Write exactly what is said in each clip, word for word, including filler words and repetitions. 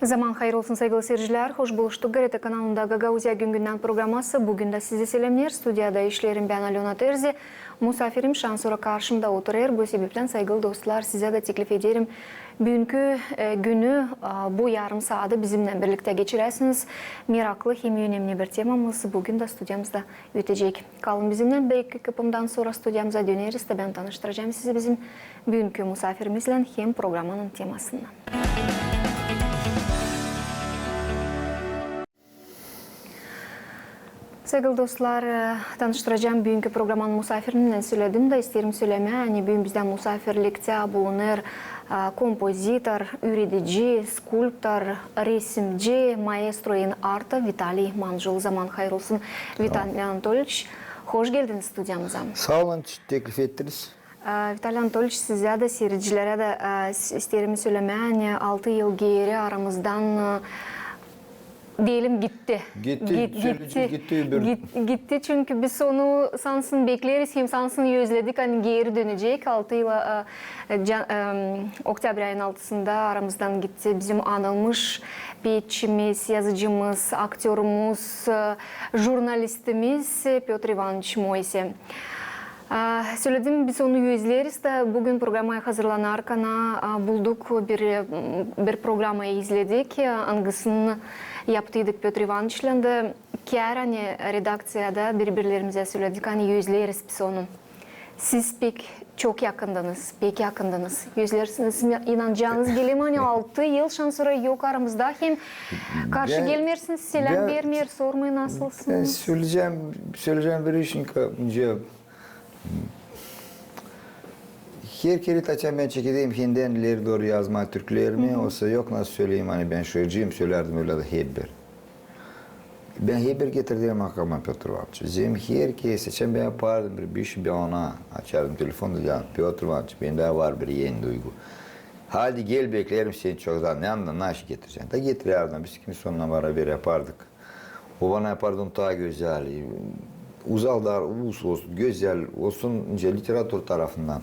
Zaman hayır olsun, saygılı seyircilär. Hoş buluştuk. GRT kanalında Gagauziya gün-gündän programası. Büün dä sizi selämneer. Studiyada işleerim bän, Alöna Terzi. Musafirim şansora karşımda oturêr. Bu sebeptän, saygılı dostlar, sizä dä teklif ederim, büünkü, e, günü, a, bu yarım saadı bizimnän birliktä geçiräsiniz. Meraklı hem önemli bir temamız büün dä studiyamızda ötecek. Kalın bizimnän, bir-iki kıpımdan sora studiyamıza döneriz da bän tanıştıracam sizi bizim büünkü musafirimizlän hem programanın temasınnan. Saygılı dostlar, e, tanıştıracam büünkü programanın musafirininnän, söledim da, isteerim sölemää, ani büün bizdä musafirliktä bulunêr, e, kompozitor, üüredici, skulptor, resimci, maestro in arte Vitaliy Manjul. Zaman hayır olsun, Vitaliy Anatolyiç. Hoş geldiniz studiyamıza. Saa olun, teklif ettiniz. E, Vitaliy Anatolyiç, sizä dä, seyircilerä dä, e, s-, isteerim sölemää, ani altı yıl geeri aramızdan, e, deyelim, gitti. Gitti, gitti, gitti, çünkü biz onu sansın bekleeriz hem sansın özledik, ani geeri dönecek. Altı yıl, e, e, oktäbr ayın altısında aramızdan gitti bizim anılmış peetçimiz, yazıcımız, aktörumuz, e, jurnalistimiz, e, Pötr İvanıç Moyse. A, söledim, biz onu özleeriz da büün programaya hazırlanarkan, a, bulduk bir, bir programayı izledik, a, angısını yaptıydık Pötr İvanıçlan da. Kär ani redakţiyada biri-birlerimizä söledik, ani özleeriz biz onu. Siz pek çok yakındınız, pek yakındınız. Özleersiniz, inanacaanız gelemää, ani altı yıl şansora yok aramızda, hem karşı gelmeersiniz, selám vermeer, sormêêr, nasılsınız? Bän söleyecäm, söleyecäm bir iş, nicä Her kerä açan bän çekederim hendän ileri dooru yazmaa türkülerimi, osa yok nasıl söleyim, ani bän şiirciyim, sölärdim ölä dä hep bir. Bän hep bir getirärdim aklıma Pötr İvanıçı. Zerä her kerä açan bän yapardım bir, bir iş, bän ona açardım telefon da deerdim: Pötr İvanıç, bendä var bir eni duygu. Haydi gel, bekleerim seni çoktan. Neredän, nasıl getirecän? Da getirärdim, biz ikimiz onunnan baraber yapardık. O bana yapardı onu taa gözäl, uzalda, uus olsun, gözäl olsun, nicä literatura tarafından.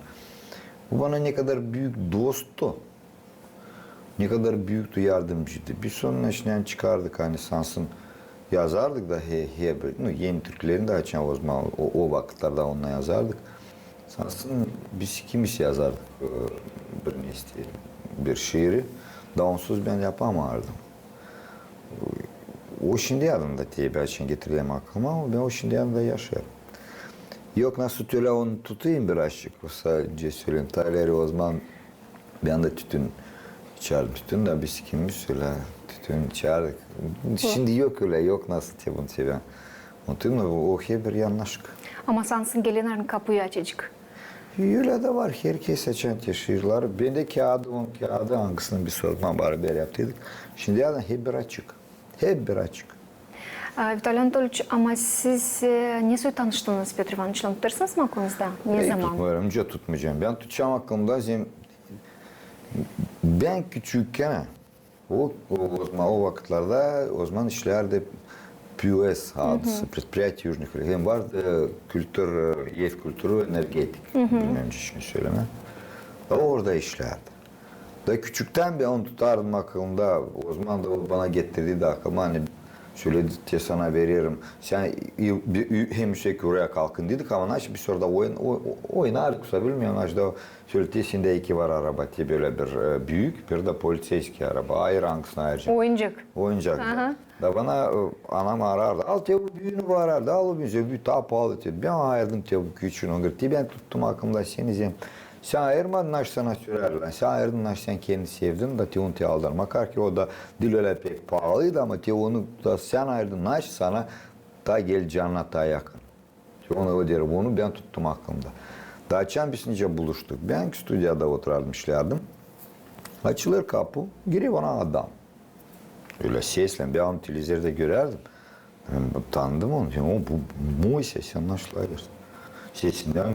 O bana ne kadar büük dosttu, ne kadar büük yardımcıydı. Biz onunnan iştän çıkardık, ani sansın yazardık da he, he, bir, nu, eni türkülerini dä açan o zaman, o, o vakıtlarda onunnan yazardık. Sansın biz ikimiz yazardık, e, bir nesä, bir şiiri. Da onsuz bän yapamaardım. O şindi yadımda, te bän açan getirärdim aklıma, ama bän o şindi yadımda yaşêêrım. Yok nasıl tölä onu tutayım birazçık, osa nicä söleyim, taa ileri o zaman bän dä tütün içärdim, tütün da biz ikimiz ölä tütün içärdik. Şindi yok ölä, yok nasıl te bunu te bän unutayım, o, o hep bir yanaşık. Ama sansın gelän, ani kapuyu açacek. Ölä dä var, herkez açan te şiirleri. Bendä kiyaadı, onun kiyaadı, angısını biz o zaman baraber yaptıydık. Şindi yadımda, hep bir açık. Hep bir açık. A, Vitaliy Anatolyiç, ama siz, e, nesoy tanıştınız Pötr İvanıçlan, tutêrsınız mı aklınızda? Ne zaman? Tutmêêrım, nicä tutmayacam. Bän tutacam aklımda, zerä bän küçükkän, o, o, o zaman, o vakıtlarda, o zaman işlärdi P Ю С adı, предприятие южных, hem var, e, kultur, e, ev kulturu, energetik, bilmäm, nicä sölemää. Da orada işlärdi. Da küçüktän bän onu tutardım aklımda. O zaman da o bana getirdi dä aklıma, ani söledi: te sana vererim. Sän hem üsä kuraya kalkın dedik, ama nasıl biz orada oyn-, o-, o-, oynardık, osa bilmäm, nasıl da söledi: te sendä iki var araba, te bölä bir, e, büük, bir dä poliţeyskiy araba. Ayır, angısını ayıracam? Oyuncak. Oyuncak. Aha. Da bana, e, anam arardı: al te bu büünü, bu arardı, al o büünü, bu taa paalı, te. Bän ayırdım te bu küçüünü, onu te bän tuttum aklımda seni, zerä sän ayırmadın, nasıl sana sölärdim. Sän ayırdın, nasıl sän kendin sevdin, da te onu te aldın. Makar ki o da diil ölä pek paalıydı, ama te onu da sän ayırdın, nasıl sana taa geldi canına taa yakın. Onu o deer, onu bän tuttum aklımda. Da açan biz nicä buluştuk. Bän studiyada oturardım, işlärdim. Açılêr kapu, girer bana adam. Ölä seslän, bän onu televizorda görärdim. Bän tanıdım onu. Dedim: o, bu Moyse, sän nasıl ayırêrsın? Sesindän.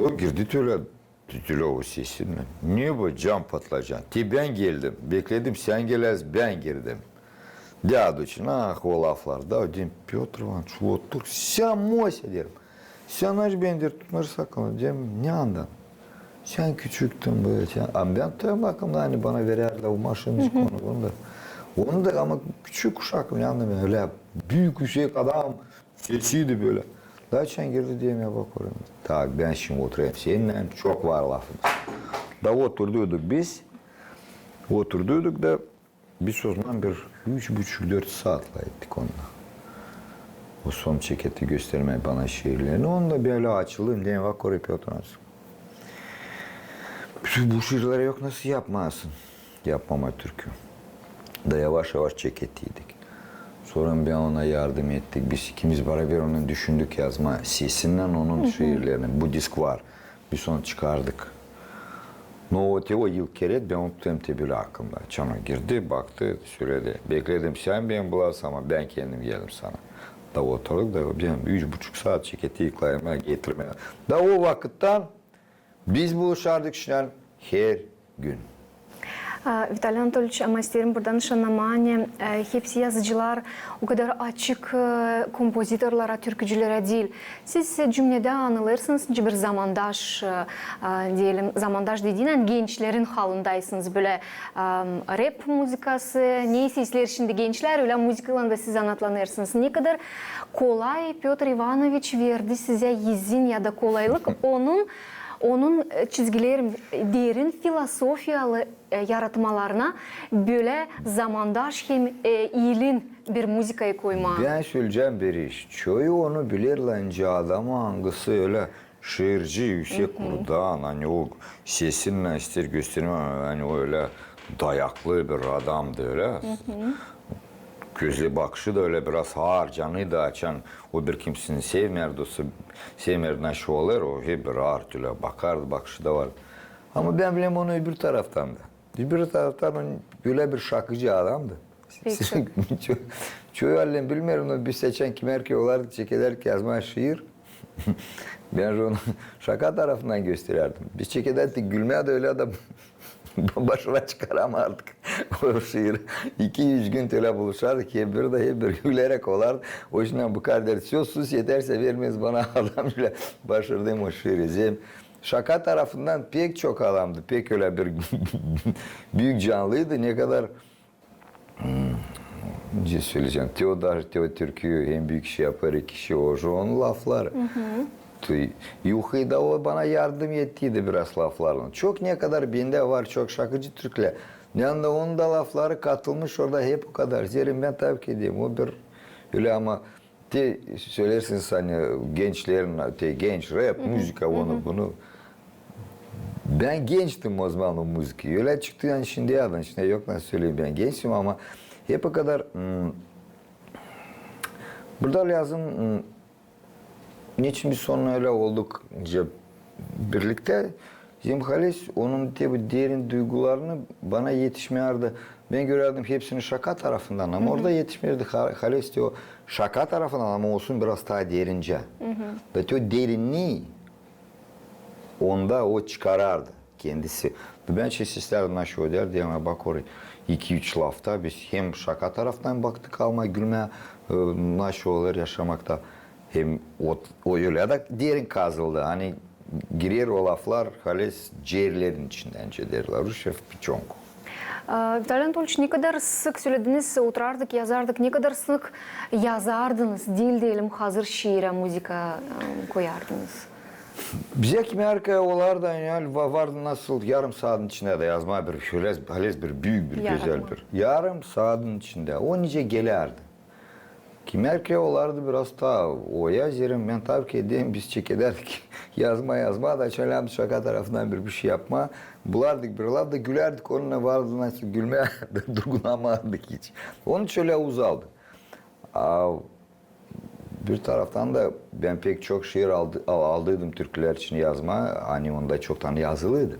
O girdi tölä, tölä o sesinnän. Ne bu, can patlacan? Te bän geldim. Bekledim sän geläsin, bän girdim. Däduçin, ah, o laflar da, dedim: Pötr İvanıç, otur. Sän Moyse, deerim. Sän nasıl bän, deer, tutmêêrsın aklında? Dedim: ne andan? Sän küçüktün bölä, sän, ama bän tabii bakımdan, ani bana verärlär o maşını, onu, bunu da. Onu da, ama küçük uşak, yani, ölä büük, üüsek adam, sesiydi bölä. Da içän girdi, deerim, ya bak oraya. Tak, bän şindi oturêrım seninnän, çok var lafımız. Da oturduyduk biz, oturduyduk da, biz o zaman bir üç buçuk, dört saat lafettik onunnan. O son çeketti göstermää bana şiirlerini. Onda bölä açıldım, deerim, bak oraya, Pötr İvanoviç, bu şiirleri yok nasıl yapmayasın? Yapmamaa türkü. Da yavaş-yavaş çekettiydik. Sora bän ona yardım ettik. Biz ikimiz baraber onu düşündük yazmaa. Sesinnän onun şiirlerini. Bu disk var. Biz onu çıkardık. No, o te o ilk keret bän onu tutêrım te bölä aklımda. Çana girdi, baktı, söledi. Bekledim sän beni bulasın, ama bän kendim geldim sana. Da oturduk da bän üç buçuk saat çekettik, getirmää. Da o vakıttan biz buluşardık şindän her gün. A, Vitaliy Anatolyiç, ama isteerim burada nışannamaa, ani, e, hepsi yazıcılar o kadar açık, e, kompozitorlara, türkücülerä diil. Siz cümnedä anılêrsınız, nicä bir zamandaş, e, e, deyelim, zamandaş dediynän gençlerin halındaysınız, bölä, e, rap muzıkası, neysä isteer şindi gençlär, ölä muzıkaylan da siz zanaatlanêrsınız. Ne kadar kolay Pötr İvanoviç verdi sizä izin ya da kolaylık onun, onun, e, çizgilerin, derin filosofiyalı, e, yaratmalarına bölä zamandaş hem, e, ilin bir muzıkayı koymaa. Bän söleyecäm bir iş. Çoyu onu bilerlär, nicä adamı, angısı ölä şiirci, üüsek kurdan, ani o sesinnän isteer göstermää, ani o ölä dayaklı bir adamdı ölä. Gözleri, bakışı da ölä biraz aar, canı da açan, o bir kimsini sevmärdi, o se-, sevmärdi, nası olêr, o hep bir aar ölä bakardı, bakışı da vardı. Ama bän bilerim onu öbür taraftan da. Öbür taraftan o ölä bir şakıcı adamdı. Pek çok. Ço-, çoyu halizdän bilmeerim, no biz seçän kimär ki olardık, çekederdik yazmaa şiir. Bän onu şaka tarafından gösterärdim. Biz çekederdik gülmää da ölä da başına çıkaramazdık o şiiri. İki-üç gün ölä buluşardık, hep bir da hep bir güleräk olardı. O yüzdän bu kadar söz sus, yeter sä vermeez bana adam ölä başardım o şiiri. Şaka tarafından pek çok adamdı, pek ölä bir büük canlıydı, ne kadar Hmm, nicä söleyecäm, te o da, te o türküyü hem büük işi yapêr, kişi o, o onun lafları. Yuhayda o bana yardım ettiydi biraz laflarlan. Çok ne kadar bendä var, çok şakıcı türkülär. Yanında onun da lafları katılmış orada hep o kadar. Zerä bän tabii ki deerim, o bir ölä, ama te söleersin, ani gençlerin, te genç, rap, muzıka, onu, bunu. Bän gençtim o zaman o muzıkayı. Ölä çıktı, ani şindi ya da şindi yok, nasıl söleyim, bän gençtim, ama hep o kadar, hmm, burada lääzım, hmm, neçin biz onunnan ölä olduk, nicä birliktä. Bizim Hales, onun te bu derin duygularını bana etişmeerdi. Bän görärdim hepsini şaka tarafından, ama orada etişmeerdi Ha-, Hales te o şaka tarafından, ama olsun biraz taa derincä. Da te o derinniyi onda o çıkarardı kendisi. Bän şey isteerdim, nasıl o derdi, ama bak oraya, iki-üç lafta biz hem şaka tarafından baktık almaa, gülmää, e, nasıl olêr yaşamakta, hem o, o ölä da derin kazıldı, ani girer o laflar Hales ciärlerin içindä, nicä deerlär rusça, в печёнку. E, Vitaliy Anatolyiç, ne kadar sık, sölediniz, oturardık, yazardık, ne kadar sık yazardınız, diil deyelim, hazır şiirä muzıka, e, koyardınız? Bizä kimär ki olardı, ani va-, vardı nasıl yarım saadın içindä dä yazmaa bir, Hales, Hales bir büük, bir gözäl bir. Yarım saadın içindä. O nicä gelärdi. Kimär ki olardı biraz taa oya, zerä bän tabii ki deerim, biz çekedärdik yazmaa, yazmaa da açan lääzım şaka tarafından bir, bir şey yapmaa. Bulardık bir laf da gülärdik, onunnan vardı nasıl gülmää, durgunamazdık hiç. Onun için ölä uzaldı. A bir taraftan da bän pek çok şiir aldı-, al-, aldıydım türkülär için yazmaa, ani onda çoktan yazılıydı.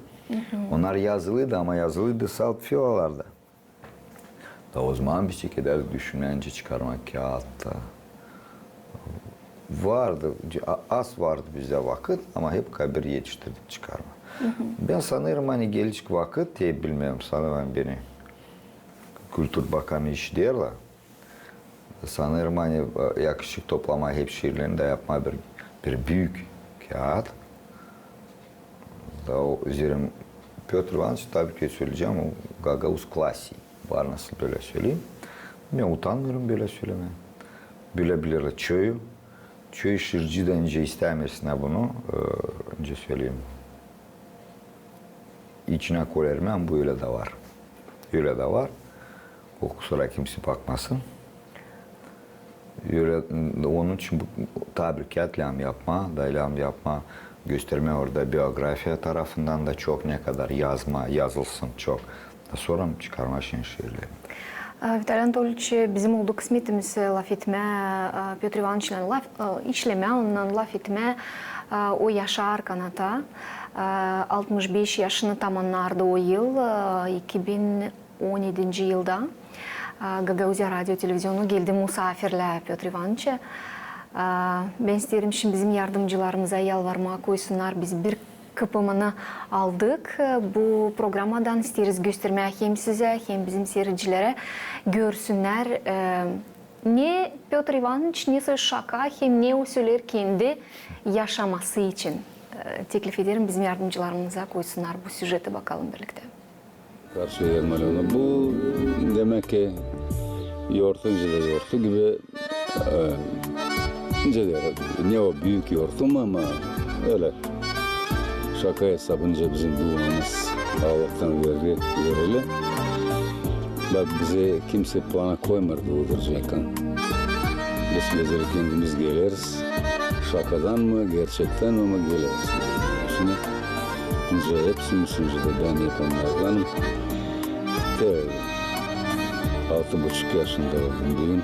Onnar yazılıydı, ama yazılıydı salt fiyolarda. Da o zaman biz çekedärdik düşünmää, nicä çıkarmaa kiyaatta. Vardı, a-, az vardı bizdä vakıt, ama hep kabir etiştirdik çıkarmaa. Bän sanêrım, ani gelecek vakıt, te bilmeerim, sanêrım, ani beni kultur bakanı işiderlär. Sanêrım, ani, e, yakışacek toplamaa hep şiirlerini da yapmaa bir, bir büük kiyaat. O, zerä Pötr İvanıç, tabii ki, söleyecäm, o gagauz klasii. Var nasıl bölä söleyim. Bän utanmêêrım bölä sölemää. Bölä bilärlär çoyu. Çoyu şiirci dä nicä istämesin bunu, e, nicä söleyim, içinä koyarım, ama bu ölä dä var. Ölä dä var. O kusura kimsey bakmasın. Ölä, onun için bu, tabii ki, lääzım yapmaa, da lääzım yapmaa, göstermää orada biografiya tarafından da çok, ne kadar yazmaa, yazılsın çok. Da sora çıkarmaa şiirleri. E, Vitaliy Anatolieviç, bizim oldu kısmetimiz, e, lafetmää, e, Pötr İvanıçlan laf, e, işlemää, ondan lafetmää, e, o yaşar kanata. E, altmış beş yaşını tamannardı o yıl, e, iki bin on edinci yılda. E, Gagauziya radio televizionu geldi musaafirlää Pötr İvanıça. E, bän isteerim şindi bizim yardımcılarımıza yalvarmaa, koysunnar, biz bir kıpımını aldık. Bu programmadan isteeriz göstermää hem sizä, hem bizim siiredicilerä, görsünnär, e, ne Pötr İvanıç, ne söz şaka, hem ne o söleer kendi yaşaması için. E, teklif ederim bizim yardımcılarımıza koysunnar bu süjeti, bakalım birliktä. Karşı Ermän Alena. Bu, demäk ki, yortu, nicä dä yortu gibi, e, nicä dä, ne o büük yortu mu, ama ölä şaka esabınca bizim duumamız Allahtan verili, verili. Bak, bizi kimsey plana koymêêr duuduracaktı. Biz, biz kendimiz geleriz. Şakadan mı, gerçektän mi, ama geleriz. Şindi nicä hepsini, şindi dä bän hep onnardanım. Te altı buçuk yaşında oldum büün.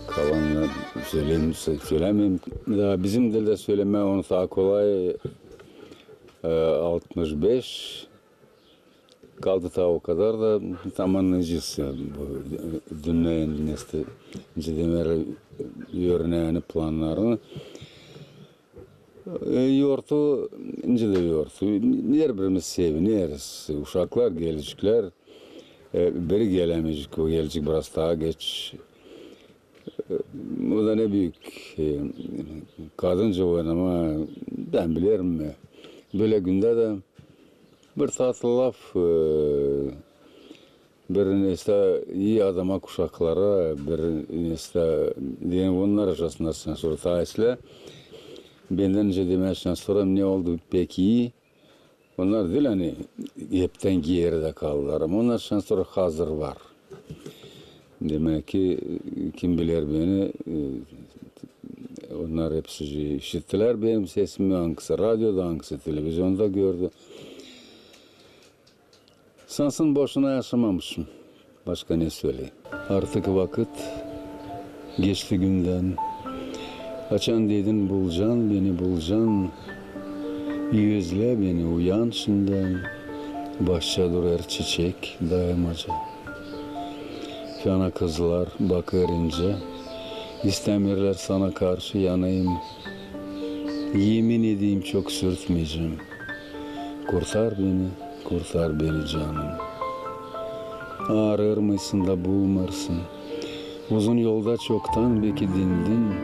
Kalanını söleyim, sö-, sölämeyim. Da bizim dildä sölemää onu taa kolay, e, altmış beş. Kaldı taa o kadar da tamannayacez bu, e, dünnä, nesä, nicä demeer, örneeni, plannarını. E, yortu, nicä dä yortu. Herbirimiz sevineriz. Uşaklar geleceklär. E, biri gelämeyecek, o gelecek biraz taa geç. E, o da ne büük, e, kadınca oynamaa, bän bilerim mi? Bölä gündä dä bir tatlı laf, e, bir nesä ii adama, uşaklara, bir nesä deyni onnar yaşasınnar, şindän sora taa islää. Bendän nicä demäk, şindän sora ne oldu pek ii. Onnar diil, ani heptän geridä kaldılar, ama onnar şindän sora hazır var. Demäk ki, kim biler beni, e, onnar hepsi işittilär benim sesimi, angısı radioda, angısı televizionda gördü. Sansın boşuna yaşamamışım. Başka ne söleyim? Artık vakıt geçti gündän. Açan dedin, bulcan beni, bulcan. Gözlä beni, uyan şindän. Başça durêr çiçek daymaca. Fena kızlar bakêr incä. İstämeerlär sana karşı yanayım. Emin edeyim, çok sürtmeyecäm. Kurtar beni, kurtar beni, canım. Arêêrmêêrsın da bulmêêrsın. Uzun yolda çoktan beki dindin.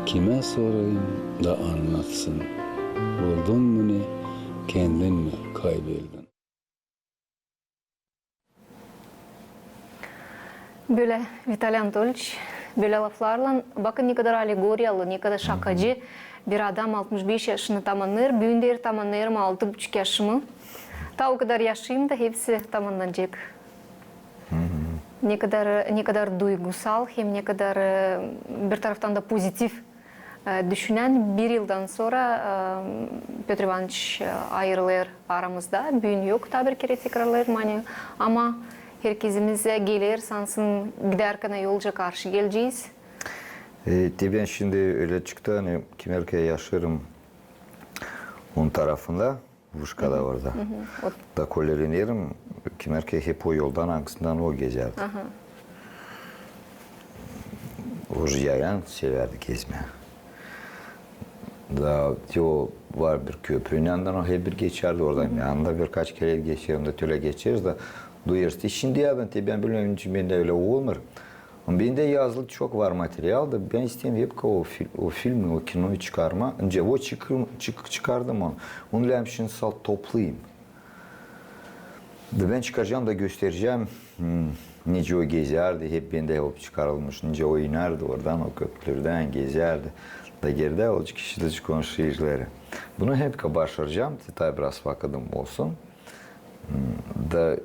Kimä sorayım da annatsın? Buldun mu ne, kendin mi kaybeldin? Bölä, Vitaliy Anatolieviç, bölä laflarlan, bakın, ne kadar alegoriyalı, ne kadar şakacı bir adam, altmış beş yaşını tamannêêr, büün deer tamannêêrım altı buçuk yaşımı. Taa o kadar yaşayım da hepsi tamannanacek. Ne kadar, ne kadar duygusal, hem ne kadar, e, bir taraftan da pozitiv e, düşünän. Bir yıldan sora, e, Pötr İvanıç, e, ayırılêr aramızda. Büün yok, taa bir kerä tekrarlayêrım, ani, ama herkezimiz geler, sansın gidärkän yolca karşı gelecez. E, te bän şindi ölä çıktı, ani kimär ki yaşêêrım onun tarafında. Vışkada orada. Da kolerenerim, kimär ki hep o yoldan, angısından o gezärdi. O yayan sevärdi gezmää. Da te o var bir köprünün yanından, o hep bir geçärdi oradan. Yanında birkaç kerä geçerim, da tölä geçeriz da duyêrız. Te şindi ya bän, te bän bilmeerim, bendä ölä olmêêr. Bendä yazılı çok var material da bän isteerim hep o, fil, o filmi, o kinoyu çıkarmaa. Nicä o çıkar, çık, çıkardım onu. Onu lääzım şindi sal toplayım. Da bän çıkaracam da gösterecäm, nicä o gezärdi, hep bendä o çıkarılmış, nicä o inerdi oradan, o köprülerdän gezärdi. Da geerdä olacek işidecek onun şiirleri. Bunu hep başaracam, te taa biraz vakıdım olsun. Da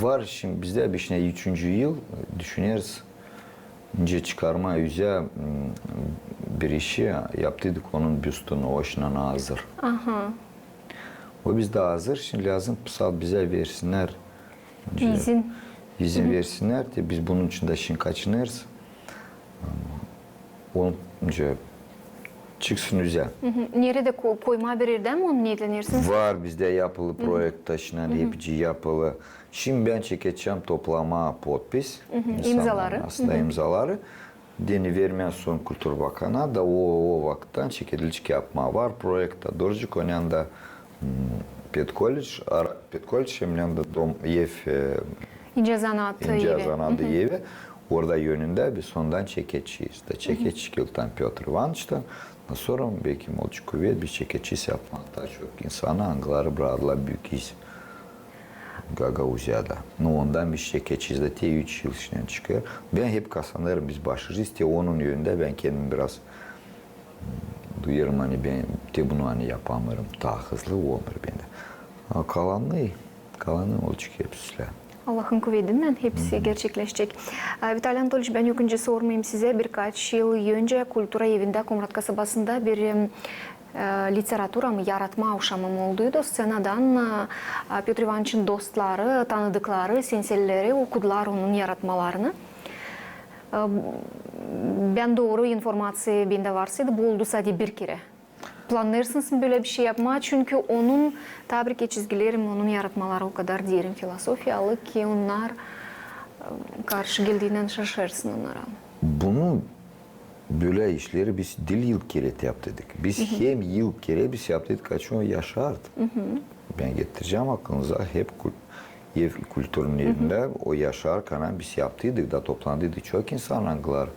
var şindi bizdä beşinci, üçüncü yıl, düşüneriz, nicä çıkarmaa üzä bir işi, yaptıydık onun büstünü, o şindi hazır. Aha. O bizdä hazır, şindi lääzım sal bizä versinnär. İzin. İzin versinnär, te biz bunun için dä şindi kaçınêrız. Onca çıksın üzä. Neredä ko-, koymaa bir erdä mi onu neetlenersiniz? Var bizdä yapılı proekt, taşınan hepsi yapılı. Şindi bän çekedecäm toplamaa potpis. İmzaları. Aslında imzaları. Deyni vermää sora kultura bakana da o, o vakıttan çekedilecek yapmaa. Var proekt da duracek, onun yanında pedkolledž, ara pedkolledž, hem yanında dom, ev, e, incä zanaatı evi. Orada önündä biz ondan çekedecez. Da çekedecez ilk Pötr İvanıçtan, sora beki olacek kuvet, biz çekedecez yapmaa taa çok insana, angıları braktılar büük iz Gagauziyada. Nu, ondan biz çekedecez da te üç yıl içindä çıkêr. Bän hep kazanêrım, biz başaracez, te onun önündä bän kendim biraz duyêrım, ani bän te bunu ani yapamêêrım taa hızlı, olmêêr bendä. A kalanı, kalanı olacek hepsi islää. Allahın kuvedinnän hepsi gerçekleşecek. A, Vitaliy Anatolyiç, bän yok öncä sormayım sizä, birkaç yıl öncä kultura evindä Komrat kasabasında bir, em, e, literatura mı, yaratma avşamı mı olduydu. Sţenadan, e, e, Pötr İvanıçın dostları, tanıdıkları, senselleri okudular onun yaratmalarını. E, bän dooru informaţiya bendä varsaydı, bu oldu sade bir kerä. Plannêêrsınız mı bölä bir şey yapmaa? Çünkü onun taa bir kerä çizgileri, onun yaratmaları o kadar derin filosofiyalı ki, onnar, e, karşı geldiinän şaşêrsın onnara. Bunu, bölä işleri biz diil ilk kerä yaptıydık. Biz hem ilk kerä biz yaptıydık, açan o Yaşardı. Bän getirecäm aklınıza, hep kul-, ev kulturun evindä o Yaşar kanan biz yaptıydık da toplandıydı çok insan, angılar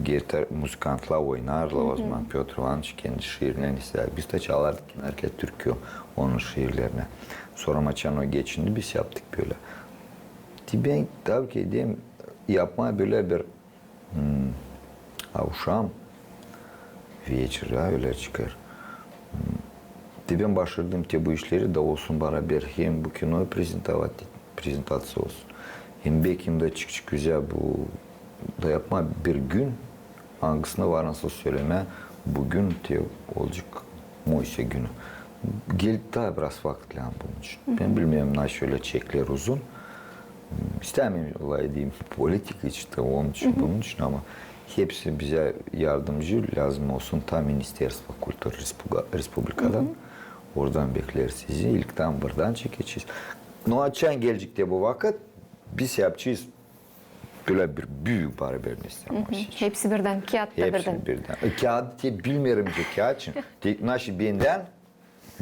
getirär, muzıkantlar oynarlar, o zaman Pötr İvanıç kendi şiirlerini islär. Biz dä çalardık, herkez türkü onun şiirlerinä. Sora açan o geçindi, biz yaptık bölä. Te bän, tabii ki, deyim, yapmaa bölä bir avşam, вечер, ya, ölä çıkêr. Te bän başardım te bu işleri da olsun baraber hem bu kinoyu prezentovat, prezentaţiya olsun. Hem beki hem dä çıkacek üzä bu da yapmaa bir gün, angısını var nasıl sölemää, büün te olacek Moyse günü. Geldi taa biraz vakıt lääzım bunun için. Bän bilmeerim, nasıl ölä çeklär uzun. İstämeerim, olay deyim, politika işte, onun için, bunun için, ama hepsi bizä yardımcı lääzım olsun, taa Ministerstvo kulturı respublika-, respublikadan. Oradan bekleriz sizi. İlktän buradan çekedecez. No açan gelecek te bu vakıt, biz yapacez bölä bir büük baraber, ne isteerim. Hepsi birdän, kiyat da birdän. Hepsi birdän. E, kiyat te bilmeerim ki kiyat için. Te, naşı bendän,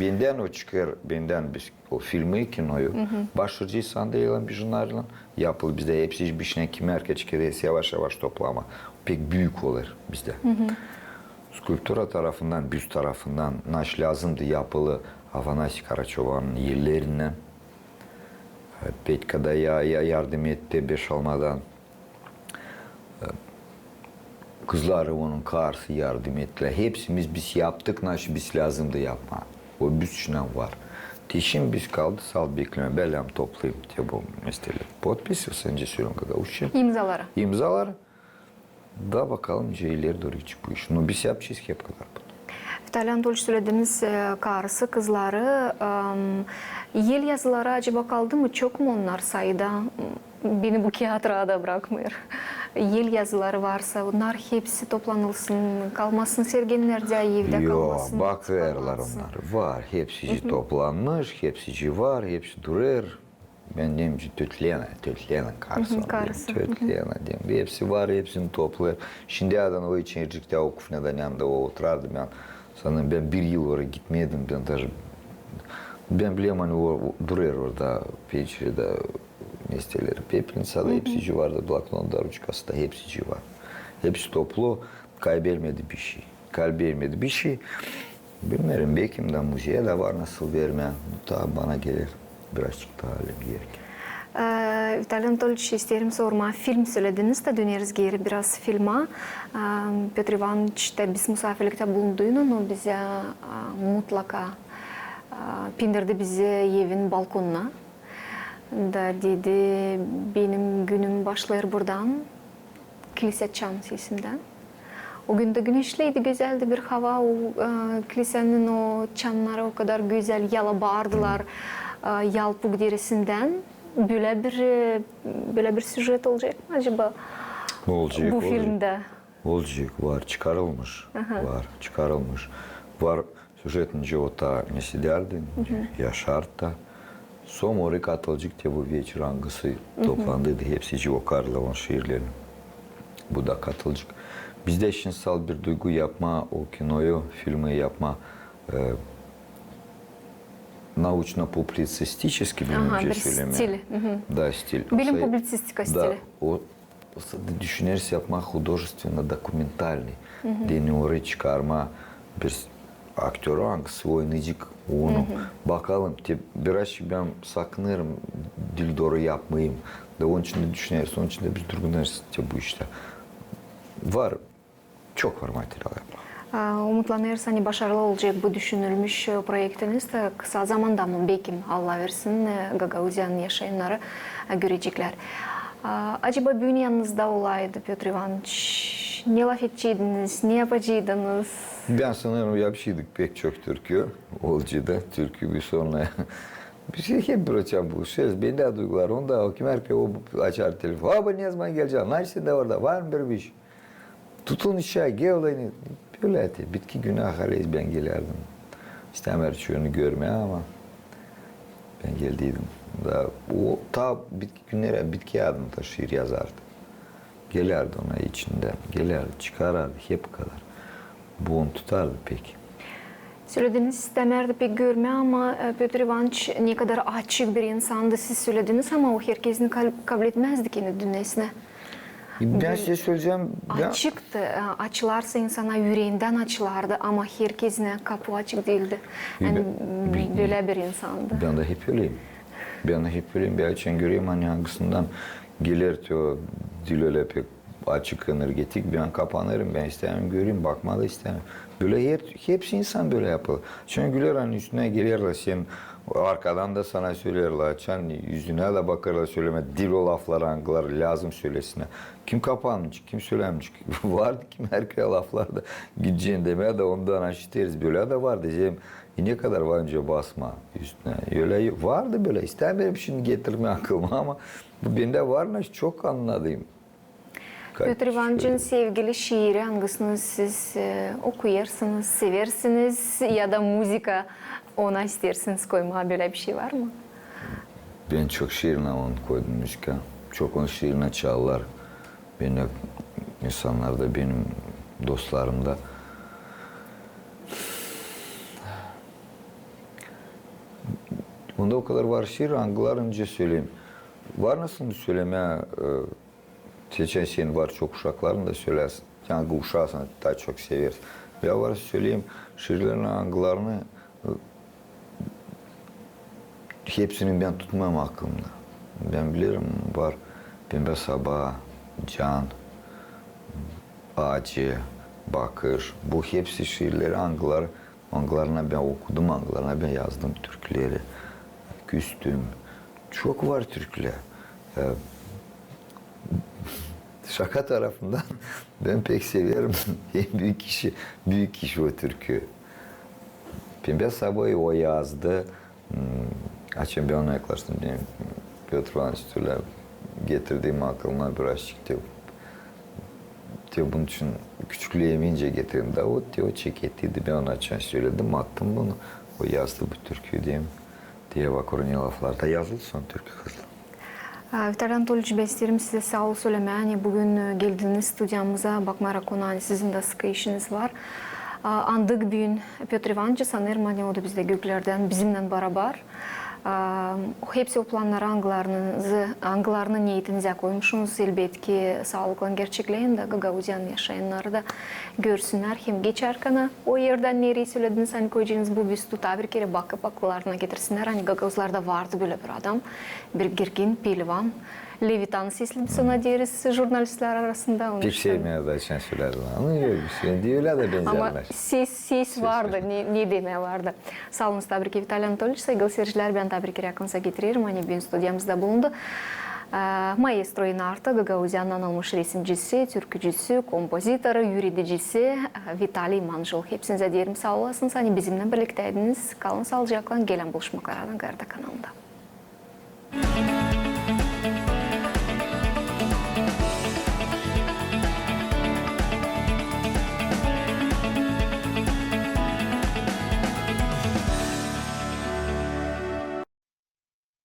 bendän o çıkêr, bendän biz o filmi, kinoyu başaracez Andreylan Bijunnarlan. Yapılı bizdä hepsi iş biçinä, kimi herkez çıkêr, yavaş-yavaş toplamaa. Pek büük olêr bizdä. Skulptura tarafından, büst tarafından, naşı lääzımdı, yapılı Afanasiy Karaçovanın ellerinnän. Petka da ya, ya yardım etti beşalmadan. Kızları onun, karısı yardım ettilär. Hepsimiz biz yaptık, naşı biz lääzımdı yapmaa. O büsünä var. Te şindi biz kaldı sal beklemää. Bän lääzım toplayım te bu mesele potpisi, sän dä sölä, gagauzça. İmzaları. İmzaları. Da bakalım, nicä ileri dooru gidecek bu iş. No biz yapacez hep kadar bunu. Vitaliy Anatolyiç, sölediniz, e, karısı, kızları. Em, el yazıları acaba kaldı mı? Çok mu onnar sayıda? Beni bu kiyat raada brakmêêr. El yazıları varsa, onnar hepsi toplanılsın, kalmasın sergilerdä, evdä kalmasın. Yok, bakêrlar onnar. Var, hepsicii toplanmış, hepsicii var, hepsi durêr. Bän deyim ki, tötleyin, tötleyin karısını. Karısı. Tötleyin deyim. Hepsi var, hepsini toplêêr. Şindi adan o içerciktä, o kufnedä, yanında o oturardı, bän sanêrım, bän bir yıl oraya gitmedim, bän daje, bän bilerim, ani o, o durêr orada, penceredä, Besteleri Pepelniţa da hepsicii vardı, bloknot da, ruçkası da, hepsicii var. Hepsi toplu, kaybelmedi bişey. Kaybelmedi bişey. Bilmeerim, bekim da muzeedä var nasıl vermää. Taa bana geler birazçık taa alim gerek. E, Vitaliy Anatolyiç, isteerim sormaa, film sölediniz da döneriz geeri biraz filma. E, Pötr İvanıç da biz musaafirliktä bulunduynun, o bizä, e, mutlaka, e, pindirdi bizi evin balkonuna. Da dedi, benim günüm başlêêr buradan, kilisä çan sesindän. O gün dä güneşliydi, gözäldi bir hava, o, e, kilisänin o çannarı o kadar gözäl yalabardılar, e, yalpuk derisindän. Bölä bir, e, bölä bir süjet olacek mi acaba bu filmdä? Olacek, var çıkarılmış, var çıkarılmış. Var süjet, nicä o taa ne sedärdi, yaşardı. Sora orayı katılacek te bu veçer, angısı toplandıydı hepsicii o Karlovun şiirlerini. Bu da katılacek. Bizdä şindi sal bir duygu yapmaa o kinoyu, filmi yapmaa, e, naučno-publicistički, bilmeerim, bir stil. Da, stil. Bilim-publicistika stili. O, o, düşüneriz yapmaa hudojestvenno-dokumentalnıy. Deyni orayı çıkarmaa bir aktörü, angısı oynayacek onu. Bakalım, te, birazçık bän sakınêrım diil dooru yapmayım. Da onun için dä düşüneriz, onun için dä biz durgunêrız te bu iştä. Var, çok var material yapmaa. A, umutlanêrız, ani başarılı olacek bu düşünülmüş, e, proektiniz da kısa zamanda, ama bekim, Allah versin, e, Gagauziyanın yaşayannarı, e, göreceklär. A, acaba büün yanınızda olaydı Pötr İvanıç, ne lafedeceydiniz, ne yapacaydınız? Bän sanêrım, yapaceydık pek çok türkü, olaceydı türkü bir sora. Biz hep bir açan buluşêrız. Bendä duygular, onda o kim, herkez o açar telefon. Abi, ne zaman geleceksin? Nasıl sendä orada? Var mı bir iş? Tutun işä, gel, da ne? Bölä te, bitki günü ahar bän gelärdim. İstämeerdim hiç onu görmää, ama bän geldiydim. Da o taa bitki günleri, bitki adında şiir yazardı. Gelärdi ona içindän, gelärdi, çıkarardı, hep bu kadar. Bu onu tutardı pek. Sölediniz, istämärdi pek görmää, ama, e, Pötr İvanıç ne kadar açık bir insandı, siz sölediniz, ama o herkezi kal-, kabletmäzdi kendi dünnesinä. Bän sizä söleyecäm, açıktı, e, açılarsa insana, üreendän açılardı, ama herkezinä kapu açık diildi. Yani, bölä bir insandı. Bän dä hep öleyim. Bän dä hep öleyim. Bän açan görerim, ani angısından geler te o diil ölä pek açık, energetik, bän kapanêrım, bän istämeerim göreyim, bakmaa da istämeerim. Bölä her, hepsi insan bölä yapêr. Açan güler, ani üstünä gelerlär, senin arkadan da sana söleerlär, açan üzünä dä bakêrlar, sölemää diil o lafları, angıları lääzım sölesinnär. Kim kapanmayacek, kim sölämeyecek. Vardı kim herkerä laflarda gidecän demää, da ondan aşıtêrız. Bölä dä vardı. Deyecäm, e, ne kadar var nicä basmaa üstünä. Ölä vardı bölä. İstämeerim şindi getirmää aklıma, ama bu bendä var, nasıl çok annadıyım. Pötr İvanıçın sevgili şiiri, angısını siz, e, okuyêrsınız, seversiniz, ya da muzıka ona isteersiniz koymaa, bölä bir şey var mı? Bän çok şiirinä onu koydum muzıka. Çok onun şiirinä çalarlar. Bendä insannar da, benim dostlarım da. Onda o kadar var şiir, angılarını nicä söleyim. Var nasıl sölemää, e, seçän senin var çok uşakların da söläsin. Angı uşaasını taa çok seversin. Ya var söleyim şiirlerini, angılarını, e, hepsini bän tutmêêrım aklımda. Bän bilerim, var Pembä sabaa, Can, Acı, Bakış. Bu hepsi şiirleri, angıları, angılarını bän okudum, angılarına bän yazdım türküleri. Küstüm. Çok var türkülär. E, şaka tarafından, bän pek severim. En büük kişi, büük kişi o türkü. Pembä sabaa o yazdı. Hmm, açan bän ona yaklaştım, deyim, Pötr İvanıç, te ölä getirdim aklıma birazçık te, te bunun için küçüklüümdän getirdim. Da o te o çekettiydi, bän ona açan söledim, attım bunu. O yazdı bu türküyü, deyim. Te bak, o ne laflar da yazıldı sora türkü hızlı. A, Vitaliy Anatolyiç, bän isteerim sizä saa ol sölemää, ani büün, e, geldiniz studiyamıza, bakmayarak ona, ani sizin dä sıkı işiniz var. A, andık büün Pötr İvanıçı, sanêrım, ani o da bizdä göklerdän bizimnän barabar. Hepsi o plannarı, angılarını, angılarını neetinizä koymuşsunuz, elbetki, saalıklan gerçekleyin da gagauziyanın yaşayannarı da görsünnär hem geçärkän o erdän, nereyi sölediniz, ani koyaceniz bu büstu, taa bir kerä bakıp akıllarına getirsinnär, ani gagauzlarda vardı bölä bir adam, bir girgin pilvan. Levitan sesli biz ona deeriz jurnalistlär arasında. Pek sevmeer da açan söleerlär. Ama yok, bir şey diil, ölä da benzerlär. Ama ses, ses vardı, ne, ne demää vardı. Saa olun, taa bir kerä, Vitaliy Anatolieviç, saygılı siircilär, bän taa bir kerä aklınıza getirerim, ani büün studiyamızda bulundu maestro inartı, Gagauziyanın anılmış resimcisi, türkücüsü, kompozitoru, üüredicisi Vitaliy Manjul. Hepsinizä deerim saa olasınız, ani bizimnän birliktäydiniz. Kalın saalıcaklan, gelän buluşmaklara Anagardä kanalında.